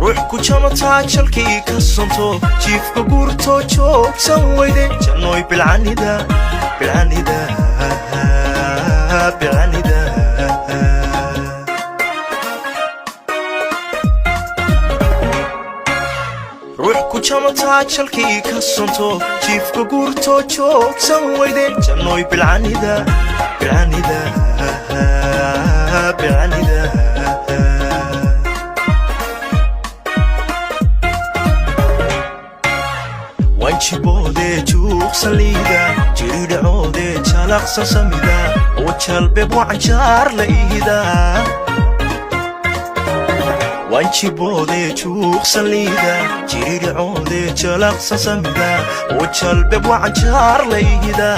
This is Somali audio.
Ruux ku jamataa jalkii ka sonto, jiifka guurto, joogsan weyde, jannoy bilcanida, bilcanida, bilcanida. Ruux ku jamataa jalkii ka sonto, jiifka guurto, joogsan weyde, jannoy bilcanida, bilcanida, bilcanida. Wanjiboodee juuqsaliida, jiridhacoodee jalaqsa samida, oo jalbeeb wacanjaar la ihida. Wanjiboodee juuqsaliida, jiridhacoodee jalaqsa samida, oo jalbeeb wacanjaar la ihida.